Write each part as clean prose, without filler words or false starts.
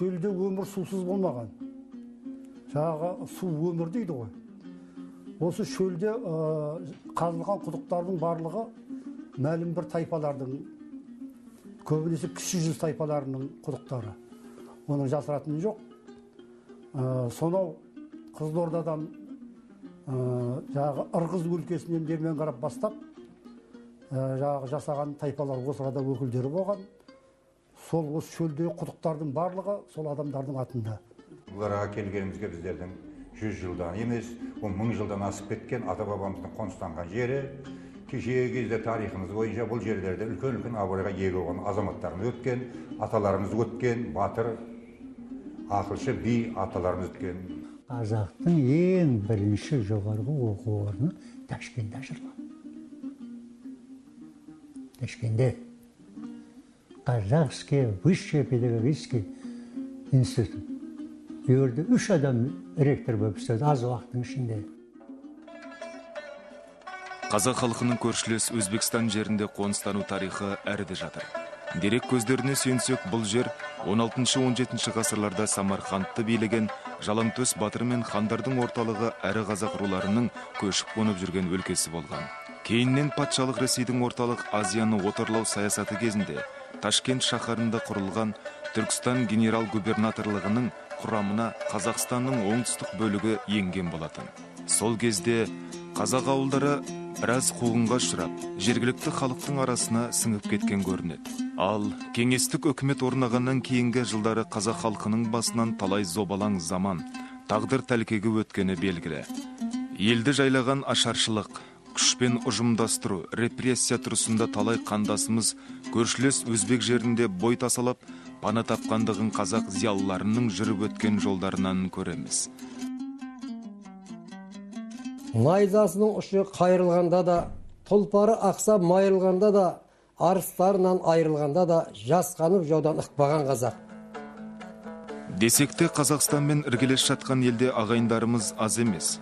Шөлде өмір сусыз болмаған. Жаңағы су өмір дейді ғой. Осы шөлде қазылған құдықтардың барлығы мәлім бір тайпалардың, көбінесе кіші жүз тайпаларының құдықтары. Оның жасыратыны жоқ. Сонау Қызылордадан жаңағы Ырғыз өлкесінен бермен қарап бастап, жаңағы жасаған тайпалар осы арада өкілдері болған. Сол осы шөлдегі құдықтардың барлығы сол адамдардың атында. Бұларға келгенімізге біздердің 100 жылдан емес, 10 жылдан асып кеткен ата-бабамыздың қоныстанған жері. Кешегі кезде тарихымыз бойынша бұл жерлерде үлкен-үлкен абыройға ие болған азаматтарымыз өткен, аталарымыз өткен, батыр, ақылшы би аталарымыз өткен. Қазақтың ең бірінші жоғарғы оқу орны Ташкентте ашылған. Ташкентте. Казахский высший педагогический институт. Бұл жерде 3 адам ректор болып істеді аз уақыттың ішінде. Қазақ халқының көршілес Өзбекстан жерінде қоныстану тарихы әріде жатыр. Дерек көздеріне сүйенсек, бұл жер 16-17 ғасырларда Самарқандты билеген Жалаңтөс батыр мен хандардың орталығы әрі қазақ руларының көшіп қонып жүрген өлкесі болған. Кейіннен патшалық Ресейдің орталық Азияны отарлау саясаты кезінде Ташкент шаһарында құрылған Түркістан генерал-губернаторлығының құрамына Қазақстанның оңтүстік бөлігі енген болатын. Сол кезде қазақ ауылдары біраз қуғынға ұшырап, жергілікті халықтың арасына сіңіп кеткен көрінеді. Ал кеңестік үкімет орнағаннан кейінгі жылдары қазақ халқының басынан талай зобалаң заман, тағдыр тәлкегі өткені белгілі. Елді жайлаған ашаршылық, күшпен ұжымдастыру, репрессия тұрысында талай қандасымыз көршілес өзбек жерінде бой тасалап, пана тапқандығын қазақ зиялыларының жүріп өткен жолдарынан көреміз. Найзасының ұшы қайырылғанда да, тұлпары ақсап майырылғанда да, арыстарынан айырылғанда да жасқанып жаудан ықпаған қазақ. Десек те Қазақстанмен іргелес жатқан елде ағайындарымыз аз емес.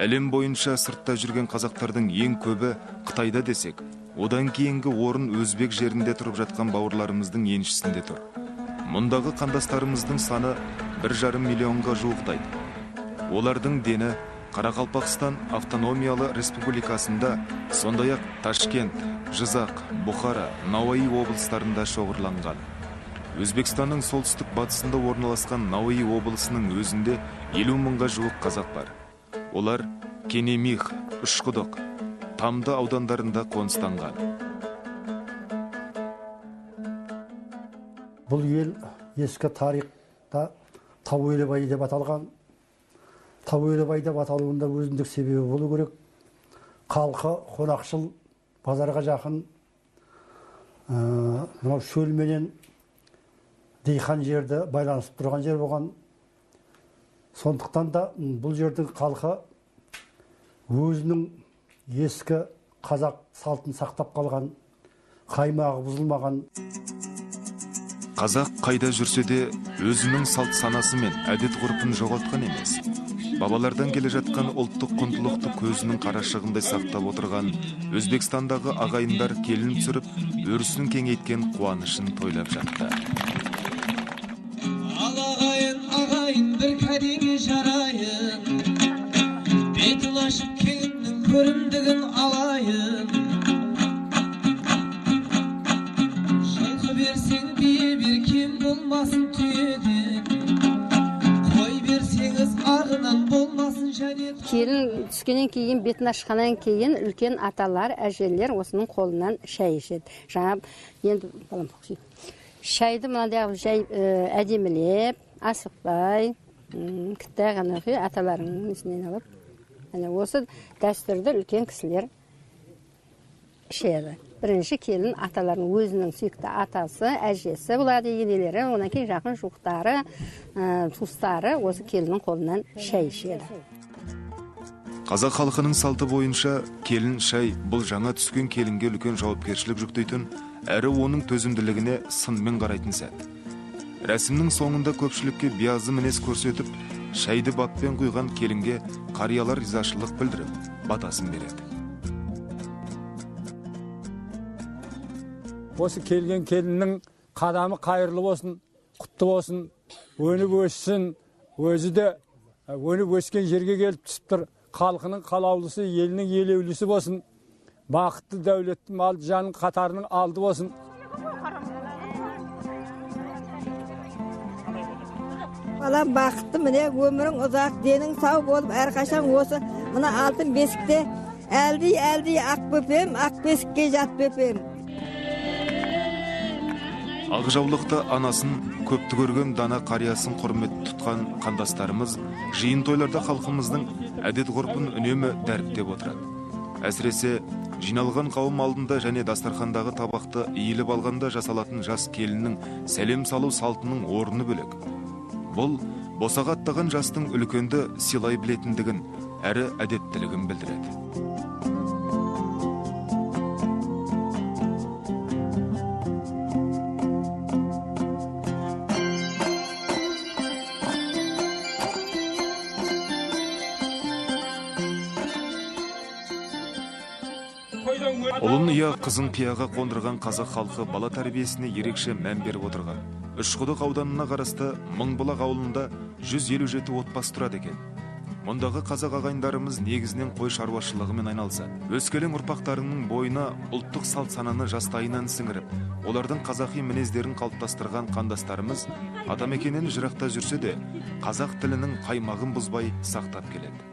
Әлем бойынша сыртта жүрген қазақтардың ең көбі Қытайда десек, одан кейінгі орын өзбек жерінде тұрып жатқан бауырларымыздың еншісінде тұр. Мұндағы қандастарымыздың саны 1,5 миллионға жуықтайды. Олардың дені Қарақалпақстан автономиялы республикасында, сондай-ақ Ташкент, Жызақ, Бұхара, Науаи облыстарында шоғырланған. Өзбекстанның солтүстік батысында орналасқан Науаи облысының өзінде 50 мыңға жуық қазақ бар. Олар Кенемих, Үшқұдық, Тамды аудандарында қоныстанған. Бұл ел ескі тарихта Тауелібай деп аталған. Тауелібай деп аталуында өзіндік себебі болу керек. Халқы қонақшыл, базарға жақын, мынау шөл менен диқан жерді байланысып тұрған жер болған. Сондықтан да бұл жердің халқы өзінің ескі қазақ салтын сақтап қалған, қаймағы бұзылмаған. Қазақ қайда жүрсе де өзінің салт санасы мен әдет ғұрпын жоғалтқан емес. Бабалардан келе жатқан ұлттық құндылықты көзінің қарашығындай сақтап отырған Өзбекстандағы ағайындар келін түсіріп, өрісін кеңейткен қуанышын тойлап жатты. Ал ағайын, ағайын, бір кәдеге жарайын, бетін ашып келіннің көрімдігін алайын. Жылқы берсең бие бер, кем болмасын түйеден. Келін түскеннен кейін, бетін ашқаннан кейін үлкен аталар, әжелер осының қолынан шай ішеді. Жаңа енді балам, шайды мынандай қылып жай әдемілеп, асықпай, кітті ғана аталарының несінен алып, әне осы дәстүрді үлкен кісілер ішеді. Бірінші келін аталарының өзінің сүйікті атасы, әжесі болады, енелері, одан кейін жақын жуықтары, туыстары осы келіннің қолынан шай ішеді. Қазақ халқының салты бойынша келін шай бұл жаңа түскен келінге үлкен жауапкершілік жүктейтін, әрі оның төзімділігіне сынмен қарайтын сәт. Рәсімнің соңында көпшілікке биязы мінез көрсетіп, шайды баппен құйған келінге қариялар ризашылық білдіріп, батасын береді. Осы келген келіннің қадамы қайырлы болсын, құтты болсын. Өніп өссін, өзі де өніп өскен жерге келіп түсіп тұр. Халқының қалаулысы, елінің елеулісі болсын. Бақытты, дәулетті, малды жанның қатарының алды болсын. Балам бақытты, міне өмірің ұзақ, денің сау болып, әрқашан осы мына алтын бесікте әлди-әлди ақ бөпем, ақ бесікке жат бөпем. Ақ жаулықты анасын, көпті көрген дана қариясын құрмет тұтқан қандастарымыз жиын тойларда халқымыздың әдет ғұрпын үнемі дәріптеп отырады. Әсіресе жиналған қауым алдында және дастархандағы табақты иіліп алғанда жасалатын жас келіннің сәлем салу салтының орны бөлек. Бұл босаға аттаған жастың үлкенді сыйлай білетіндігін, әрі әдептілігін білдіреді. Ұлын ұя, қызын қияға қондырған қазақ халқы бала тәрбиесіне ерекше мән беріп отырған. Үшқұдық ауданына қарасты Мыңбұлақ ауылында 157 отбасы тұрады екен. Мұндағы қазақ ағайындарымыз негізінен қой шаруашылығымен айналысады. Өскелең ұрпақтарының бойына ұлттық салт сананы жастайынан сіңіріп, олардың қазақи мінездерін қалыптастырған қандастарымыз атамекеннен жырақта жүрсе де, қазақ тілінің қаймағын бұзбай сақтап келеді.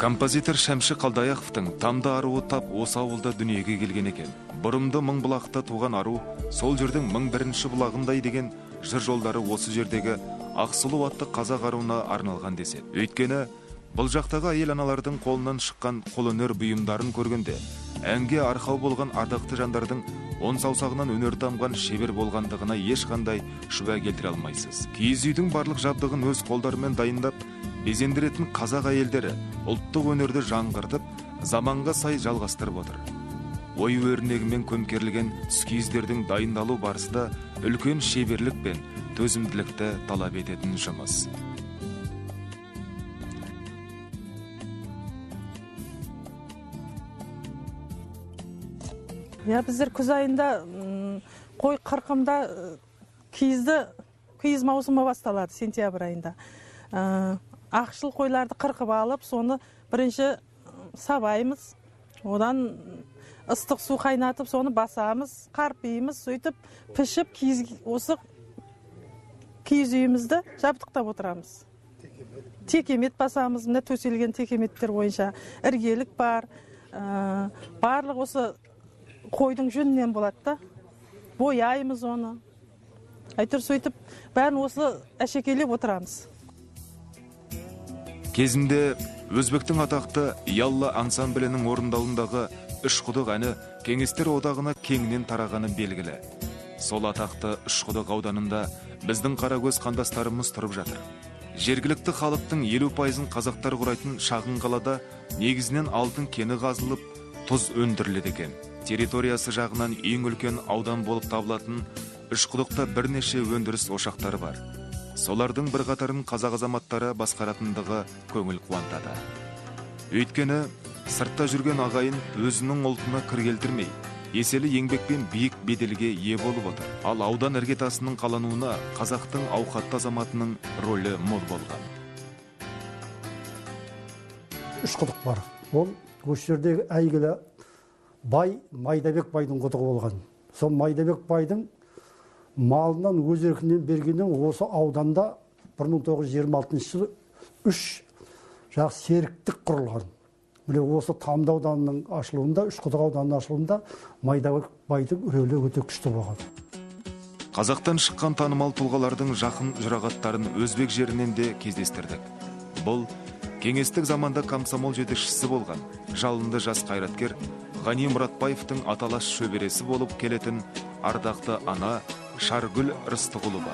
Композитор Шәмші Қалдаяқовтың Тамды аруы тап осы ауылда дүниеге келген екен. Бұрымды Мыңбұлақта туған ару, сол жердің 1001-ші бұлағындай деген жыр жолдары осы жердегі Ақсұлу атты қазақ аруына арналған деседі. Өйткені бұл жақтағы әйел аналардың қолынан шыққан қолөнер бұйымдарын көргенде, әнге арқау болған ардақты жандардың он саусағынан өнер тамған шебер болғандығына ешқандай шүбә келтіре алмайсыз. Киіз үйдің барлық жабдығын өз қолдарымен дайындап, безендіретін қазақ әйелдері ұлттық өнерді жаңғыртып, заманға сай жалғастырып отыр. Ой өрнегімен көмкерілген түскиіздердің дайындалу барысы да үлкен шеберлік пен төзімділікті талап ететін жұмыс. Я біздер күз айында қой қырқымда киіз маусымы басталады сентябрь айында. Ақшыл қойларды қырқып алып, соны бірінші сабаймыз, одан ыстық су қайнатып, соны басамыз, қарпимыз, сөйтіп пішіп осы киіз үйімізді жабдықтап отырамыз. Текемет басамыз, міне төселген текеметтер бойынша іргелік бар, барлық осы қойдың жүнінен болады да, бояймыз оны. Әйтеуір сөйтіп бәрін осы әшекейлеп отырамыз. Кезінде өзбектің атақты Ялла ансамблінің орындауындағы Үшқұдық әні Кеңестер одағына кеңінен тарағаны белгілі. Сол атақты Үшқұдық ауданында біздің қаракөз қандастарымыз тұрып жатыр. Жергілікті халықтың 50%-ын қазақтар құрайтын шағын қалада негізінен алтын кені қазылып, тұз өндіріледі екен. Территориясы жағынан ең үлкен аудан болып табылатын Үшқұдықта бірнеше өндіріс ошақтары бар. Солардың бір қатарын қазақ азаматтары басқаратындығы көңіл қуантады. Өйткені сыртта жүрген ағайын өзінің ұлтына кір келтірмей, еселі еңбекпен биік беделге ие болып отыр. Ал аудан іргетасының қалануына қазақтың ауқатты азаматының рөлі мол болған. Үшқұдық бар. Ол осы жердегі әйгілі бай Майдабек байдың құдығы болған. Сол Майдабек байдың малынан өз еркінен бергеннен осы ауданда 1926 жылы үш жақ серіктік құрылған. Міне осы Тамды ауданының ашылуында, Үшқұдық ауданының ашылуында Майдабек байдың рөлі өте күшті болған. Қазақтан шыққан танымал тұлғалардың жақын жұрағаттарын өзбек жерінен де кездестірдік. Бұл кеңестік заманда комсомол жетекшісі болған жалынды жас қайраткер Ғани Мұратбаевтың аталас шөбересі болып келетін ардақты ана Шаргүл Рыстығұлова.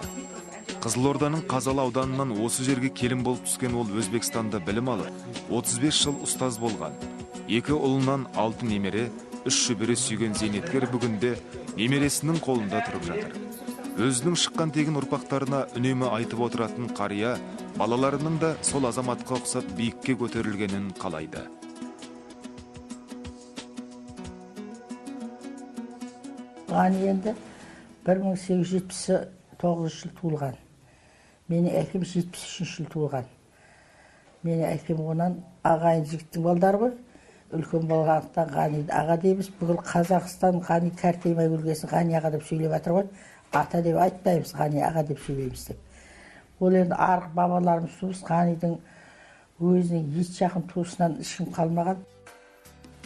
Қызылорданың Қазалы ауданынан осы жерге келін болып түскен ол Өзбекстанда білім алып, 35 жыл ұстаз болған. 2 ұлынан 6 немере, 3 шөбере сүйген зейнеткер бүгінде немересінің қолында тұрып жатыр. Өзінің шыққан тегін ұрпақтарына үнемі айтып отыратын қария, балаларының да сол азаматқа ұқсап биікке көтерілгенін қалайды. Ғани енді 1879 жыл туылған. Менің әкем 73 жыл туылған. Менің әкем онан ағайын жігіттің балдары ғой. Үлкен болғандықтан Ғаниді аға дейміз. Бүкіл Қазақстан Ғани кәртеймай өлгесін Ғани аға деп сөйлеп жатыр ғой. Ата деп айтпаймыз, Ғани аға деп сөйлейміз деп. Ол енді арғы бабаларымыз туыс, Ғанидің өзінің ет жақын туысынан ешкім қалмаған.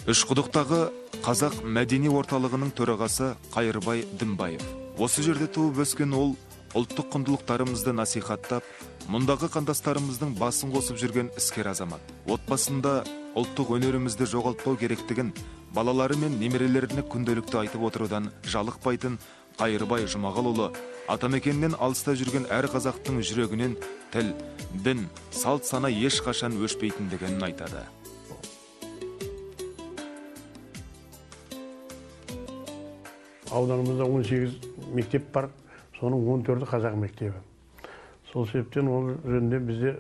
Үшқұдықтағы Қазақ мәдени орталығының төрағасы Қайырбай Дімбаев. Осы жерде туып өскен ол ұлттық құндылықтарымызды насихаттап, мұндағы қандастарымыздың басын қосып жүрген іскер азамат. Отбасында ұлттық өнерімізді жоғалтпау керектігін балалары мен немерелеріне күнделікті айтып отырудан жалықпайтын Қайырбай Жұмағалұлы атамекеннен алыста жүрген әр қазақтың жүрегінен тіл, дін, салт сана ешқашан өшпейтіндігін айтады. Ауданымызда 18 мектеп бар, соның 14-і қазақ мектебі. Сол себептен ол жөнінде бізде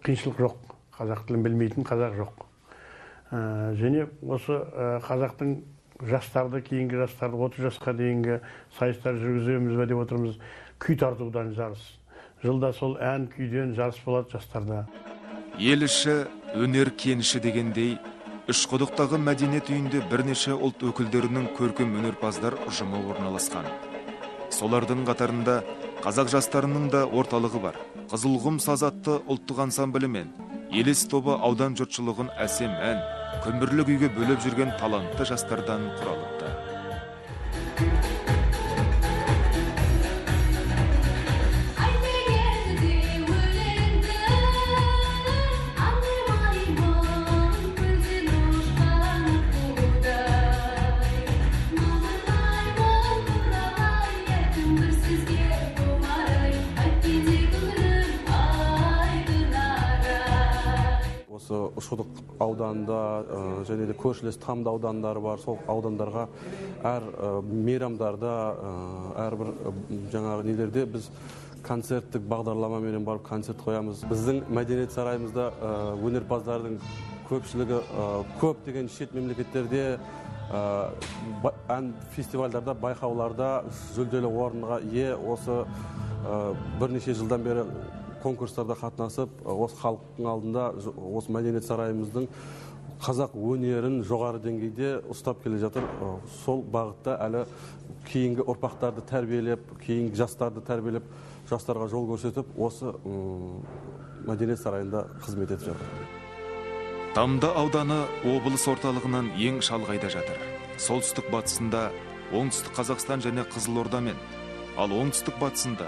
қиыншылық жоқ, қазақ тілін білмейтін қазақ жоқ. Және осы қазақтың жастарды, кейінгі жастарды, 30 жасқа дейінгі сайыстар жүргіземіз бе деп отырмыз. Күй тартудан жарыс. Жылда сол ән күйден жарыс болады жастарда. Ел іші, өнер кеніші дегендей, Үшқұдықтағы мәдениет үйінде бірнеше ұлт өкілдерінің көркем өнерпаздар ұжымы орналасқан. Солардың қатарында қазақ жастарының да орталығы бар. Қызылқұм саз атты ұлттық ансамблі мен Елес тобы аудан жұртшылығын әсем ән, күмбірлі күйге бөлеп жүрген талантты жастардан құралыпты. Үшқұдық ауданында және де көршілес Тамды аудандары бар, сол аудандарға әр мейрамдарда, әрбір жаңағы нелерде біз концерттік бағдарламаменен барып концерт қоямыз. Біздің мәдениет сарайымызда өнерпаздардың көпшілігі көптеген шет мемлекеттерде ән фестивальдарда, байқауларда жүлделі орынға ие. Осы бірнеше жылдан бері конкурстарда қатынасып, осы халықтың алдында осы мәдениет сарайымыздың қазақ өнерін жоғары деңгейде ұстап келе жатыр. Сол бағытта әлі кейінгі ұрпақтарды тәрбиелеп, кейінгі жастарды тәрбиелеп, жастарға жол көрсетіп, осы мәдениет сарайында қызмет етіп жатыр. Тамды ауданы облыс орталығынан ең шалғайда жатыр. Солтүстік батысында Оңтүстік Қазақстан және Қызылордамен, ал оңтүстік батысында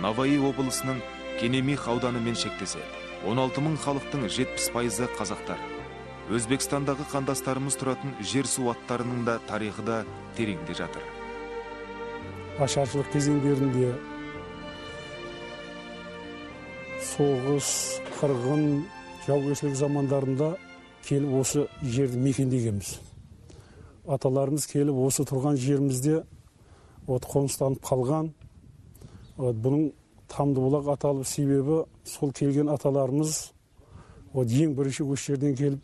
Наваи облысының Кенемих ауданымен шектеседі. 16 мың халықтың 70%-ы қазақтар. Өзбекстандағы қандастарымыз тұратын жер-су аттарының да тарихы да тереңде жатыр. Ашаршылық кезеңдерінде соғыс, қырғын, жаугершілік замандарында келіп осы жерді мекендегенбіз. Аталарымыз келіп осы тұрған жерімізде қоныстанып қалған. Бұның Тамдыбұлақ аталып себебі сол келген аталарымыз ең бірінші осы жерден келіп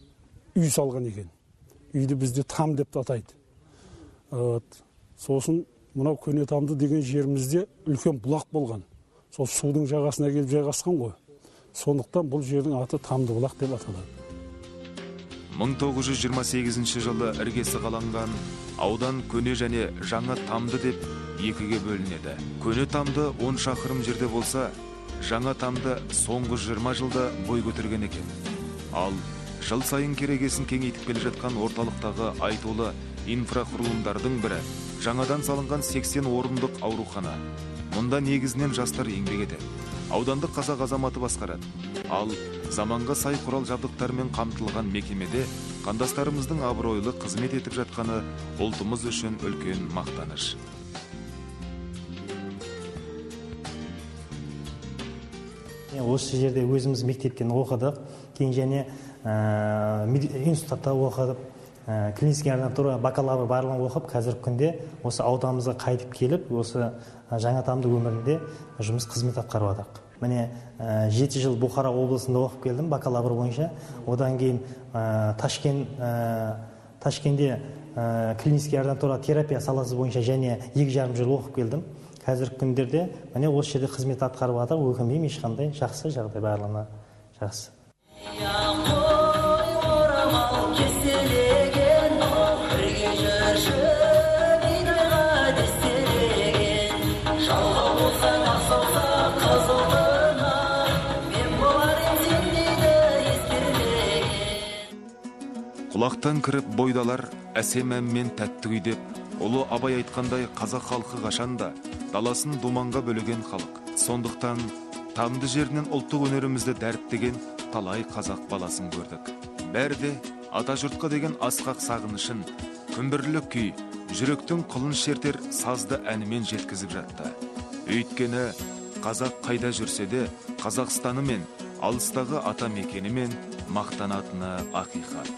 үй салған екен. Үйді бізде там деп атайды. Сосын мынау Көне Тамды деген жерімізде үлкен бұлақ болған. Сол судың жағасына келіп жайғасқан ғой. Сондықтан бұл жердің аты Тамдыбұлақ деп аталады. 1928 жылы іргесі қаланған аудан Көне және Жаңа Тамды деп екіге бөлінеді. Көне Тамды 10 шақырым жерде болса, Жаңа Тамды соңғы 20 жылда бой көтерген екен. Ал жыл сайын керегесін кеңейтіп келе жатқан орталықтағы айтулы инфрақұрылымдардың бірі жаңадан салынған 80 орындық аурухана. Мұнда негізінен жастар еңбек етеді. Аудандық қазақ азаматы басқарады. Ал заманға сай құрал жабдықтармен қамтылған мекемеде қандастарымыздың абыройлы қызмет етіп жатқаны ұлтымыз үшін үлкен мақтаныш. Осы жерде өзіміз мектептен оқыдық, кейін және институтта оқыдық, клинический ординатура, бакалавр барлығын оқып, қазіргі күнде осы ауданымызға қайтып келіп, осы Жаңатамды өмірінде жұмыс қызмет атқарып жатырмық. Міне 7 жыл Бұхара облысында оқып келдім бакалавр бойынша. Одан кейін Ташкенде клинический ординатура терапия саласы бойынша және 2,5 жыл оқып келдім. Қазіргі күндерде міне осы жерде қызмет атқарып жатыр, өкінбеймін ешқандай, жақсы жағдай, барлығына жақсы. Құлақтан кіріп бойдалар әсем әнмен тәтті күй деп, ұлы Абай айтқандай қазақ халқы қашанда даласын думанға бөлеген халық. Сондықтан Тамды жерінен ұлттық өнерімізді дәріптеген талай қазақ баласын көрдік. Бәрі де атажұртқа деген асқақ сағынышын, күмбірлі күй, жүректің қылын шертер сазды әнімен жеткізіп жатты. Өйткені қазақ қайда жүрсе де Қазақстанымен, алыстағы ата мекенімен мақтанатыны ақиқат.